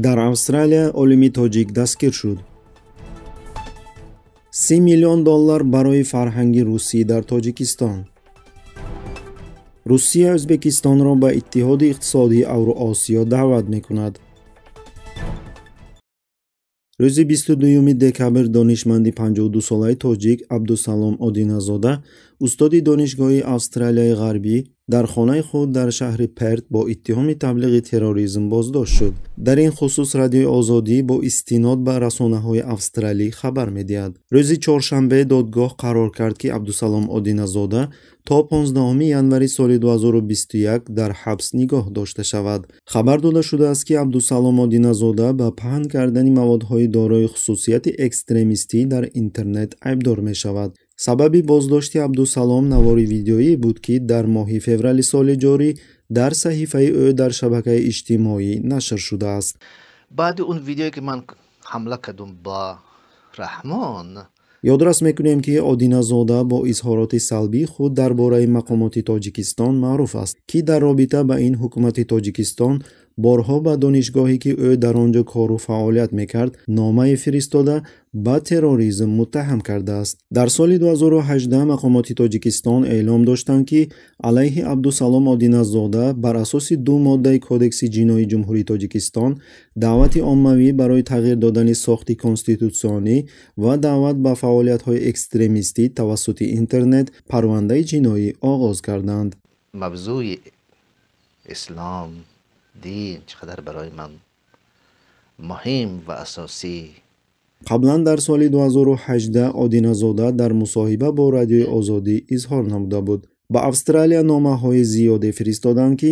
Дар Австралия олими тоҷик дастгир шуд. 30 миллион доллар барои фарҳанги русӣ дар Тоҷикистон. Русия Ӯзбекистонро ба Иттиҳоди иқтисодии Авроосиё даъват мекунад. Рӯзи 22 декабр донишманди 52-солаи тоҷик Абдусалом Одиназода, устоди Донишгоҳи Австралияи Ғарбӣ, дар хонаи худ дар шаҳри Перт бо иттиҳоми таблиғи терроризм боздошт шуд. Дар ин хусус Радиои Озодӣ бо истинод ба расонаҳои австралӣ хабар медиҳад. Рӯзи чоршанбе додгоҳ қарор кард, ки Абдусалом Одиназода то 15 январи соли 2021 дар ҳабс нигоҳ дошта шавад. Хабар дода шудааст, ки Абдусалом Одиназода ба паҳн кардани маводҳои дорои хусусияти экстремистӣ дар интернет айбдор мешавад. Сабаби боздошти Абдусалом навори видеоӣ буд, ки дар моҳи феврали соли ҷорӣ дар саҳифаи ӯ дар шабакаи иҷтимоӣ нашр шудааст. Баъди он видеое, ки ман ҳамла кардам ба Раҳмон. Ёдрас мекунем, ки Одиназода бо изҳороти салбии худ дар бораи мақомоти Тоҷикистон маъруф аст, ки дар робита ба ин ҳукумати Тоҷикистон борҳо ба донишгоҳе, ки ӯ дар он ҷо кору фаъолият мекард, номае фиристода, ба терроризм муттаҳам кардааст. Дар соли 2018 мақомоти Тоҷикистон эълом доштанд, ки алайҳи Абдусалом Одиназода бар асоси ду моддаи Кодекси ҷиноии Ҷумҳурии Тоҷикистон даъвати оммавӣ барои тағйир додани сохти конститутсионӣ ва даъват ба фаъолиятҳои экстремистӣ тавассути интернет парвандаи ҷиноӣ оғоз карданд. Мавзӯи ислом, дин чӣ қадар барои ман муҳим ва асосӣ. Қаблан дар соли 2018 Одиназода дар мусоҳиба бо Радиои Озодӣ изҳор намуда буд: «Ба Австралия номаҳои зиёде фиристоданд, ки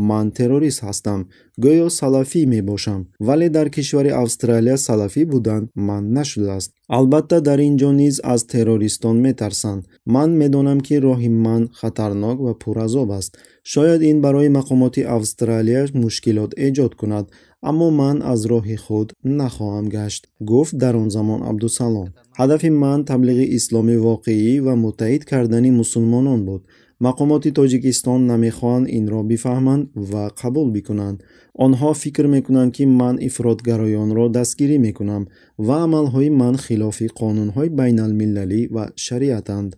ман террорист ҳастам, гӯё салафӣ мебошам, вале дар кишвари Австралия салафӣ будан манъ нашудааст. Албатта, дар ин ҷо низ аз террористон метарсанд. Ман медонам, ки роҳи ман хатарнок ва пуразоб аст. Шояд ин барои мақомоти Австралия мушкилот эҷод кунад, аммо ман аз роҳи худ нахоҳам гашт», гуфт дар он замон Абдусалом. «Ҳадафи ман таблиғи исломи воқеӣ ва муттаҳид кардани мусулмонон буд. Мақомоти Тоҷикистон намехоҳанд инро бифаҳманд ва қабул бикунанд. Онҳо фикр мекунанд, ки ман ифротгароёнро дастгирӣ мекунам ва амалҳои ман хилофи қонунҳои байналмилалӣ ва шариатанд»,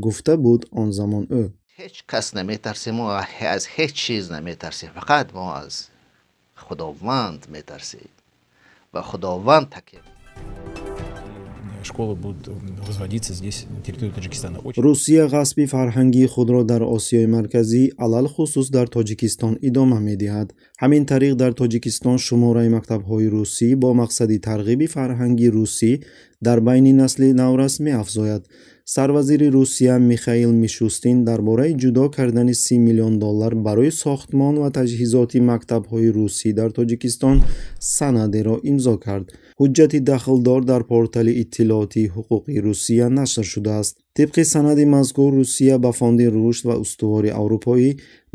гуфта буд он замон ӯ. Ҳеҷ кас наметарсем, мо аз ҳеҷ чиз наметарсем, фақат мо аз Худованд метарсем ва Худованд такя Школы будут возводиться здесь, на территории Таджикистана. Очень Русия ғасби фарҳангии худро дар Осиёи Марказӣ, алалхусус дар Тоҷикистон, идома медиҳад. Ҳамин тариқ, дар Тоҷикистон шумораи мактабҳои русӣ бо мақсади тарғиби фарҳанги русӣ дар байни насли наврас меафзояд. Сарвазири Русия Михаил Мишустин дар бораи ҷудо кардани 30 миллион доллар барои сохтмон ва таҷҳизоти мактабҳои русӣ дар Тоҷикистон санадеро имзо кард. Ҳуҷҷати дахлдор дар портали иттилоотии ҳуқуқии Русия нашр шудааст. Тибқи санади мазкур, Русия ба Фонди рушд ва устувори аврупоӣ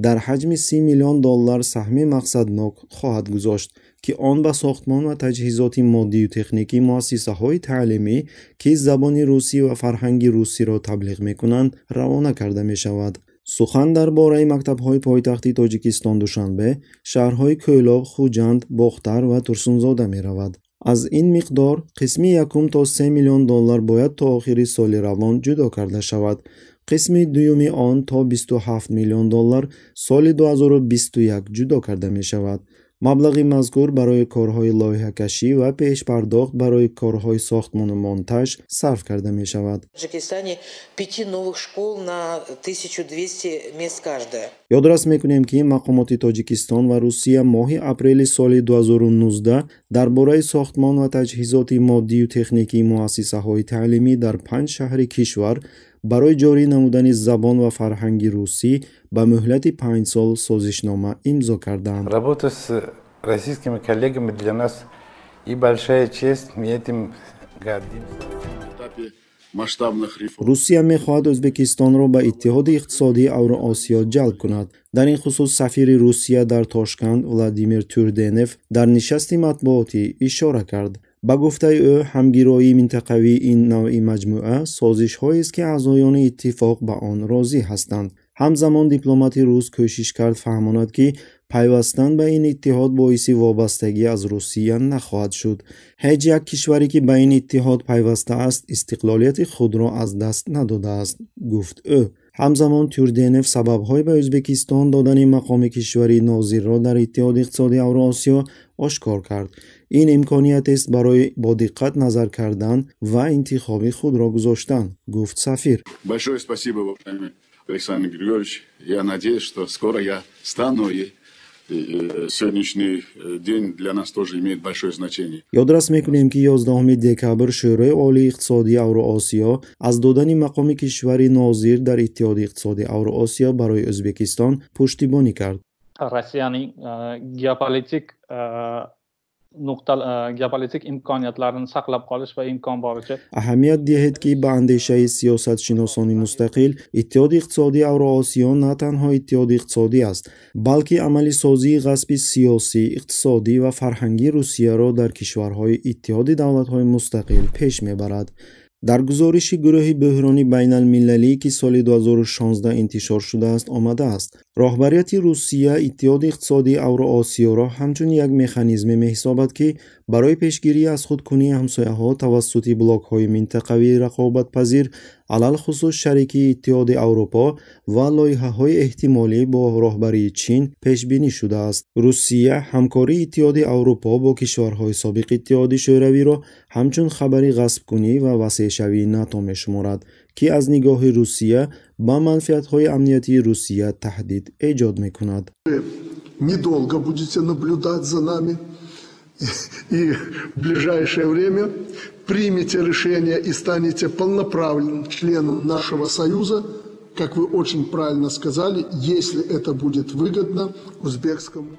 дар ҳаҷми 30 миллион доллар саҳми мақсаднок хоҳад гузошт, ки он ба сохтмон ва таҷҳизоти моддию техникии муассисаҳои таълимӣ, ки забони русӣ ва фарҳанги русиро таблиғ мекунанд, равона карда мешавад. Сухан дар бораи мактабҳои пойтахти Тоҷикистон Душанбе, шаҳрҳои Кӯлоб, Хуҷанд, Бохтар ва Турсунзода меравад. Аз ин миқдор қисми якум то 3 миллион доллар бояд то охири соли равон ҷудо карда шавад. Қисми дуюми он то 27 миллион доллар соли 2021 ҷудо карда мешавад. Маблағи мазкур барои корҳои лоиҳакашӣ ва пешпардохт барои корҳои сохтмону монтаж сарф карда мешавад. Таджикистане пяти новых школ на 1200 мест каждая. Ёдрас мекунем, ки мақомоти Тоҷикистон ва Русия моҳи апрели соли 2019 дар бораи сохтмон ва таҷҳизоти моддию техникии муассисаҳои таълимӣ дар панҷ шаҳри кишвар барои ҷорӣ намудани забон ва фарҳанги русӣ ба муҳлати 5 сол созишнома имзо карданд. Работа с российскими коллегами для нас и большая честь, мы этим гордимся. Этапе масштабных реформ. Русия мехоҳад Ӯзбекистонро ба Иттиҳоди иқтисодии Авроосиё ҷалб кунад. Дар ин хусус сафири Русия дар Тошканд Владимир Тюрденев дар нишасти матбуотӣ ишора кард. Ба гуфтаи ӯ, ҳамгироии минтақавии ин навъи маҷмӯа созишҳоест, ки аъзоёни иттифоқ ба он розӣ ҳастанд. Ҳамзамон дипломати рус кӯшиш кард фаҳмонад, ки Пайвастан ба ин иттиҳод боиси вобастагӣ аз Русия нахоҳад шуд. Ҳеҷ як кишваре, ки ба ин иттиҳод пайваста аст, истиқлолияти худро аз даст надодааст, гуфт ӯ. Ҳамзамон Тюрденев сабабҳои ба Ӯзбекистон додани мақоми кишвари нозирро дар Иттиҳоди иқтисодии Авроосиё ошкор кард. Ин имкониятест барои бо диққат назар кардан ва интихоби худро гузоштан, гуфт сафир. Большое спасибо, уважаемый Александр Григорьевич. Я надеюсь, что скоро я стану, и сегодняшний день для нас тоже имеет большое значение. Ёдрас мекунем, ки 11 декабр Шӯрои Олии иқтисодии Авроосиё аз додани мақоми кишвари нозир дар Иттиҳоди иқтисодии Авроосиё барои Ӯзбекистон пуштибонӣ кард. Rossiyaning geopolitik nuqta geopolitik imkoniyatlarini saqlab qolish va imkon boricha Аҳамият диҳед, ки ба андешаи сиёсатшиносони мустақил, Иттиҳоди иқтисодии Авроосиё на танҳо иттиҳоди иқтисодӣ аст, балки амалисозии ғасби сиёсӣ, иқтисодӣ ва фарҳангии Русияро дар кишварҳои Иттиҳоди давлатҳои мустақил пеш мебарад. Дар гузориши гурӯҳи бӯҳрони байналмилалӣ, ки соли 2016 интишор шудааст, омадааст: роҳбарияти Русия Иттиҳоди иқтисодии Авроосиёро ҳамчун як механизме меҳисобад, ки барои пешгирӣ аз худкунии ҳамсояҳо тавассути блокҳои минтақавии рақобатпазир, алалхусус шарикии Иттиҳоди Аврупо ва лоиҳаҳои эҳтимолӣ бо роҳбарии Чин пешбинӣ шудааст. Русия ҳамкории Иттиҳоди Аврупо бо кишварҳои собиқи Иттиҳоди Шӯравиро ҳамчун хабари ғасбкунӣ ва васеъшавии НАТО мешуморад, ки аз нигоҳи Русия ба манфиатҳои амниятии Русия таҳдид эҷод мекунад. Недолго будете наблюдать за нами и в ближайшее время примете решение и станете полноправным членом нашего союза, как вы очень правильно сказали, если это будет выгодно узбекскому.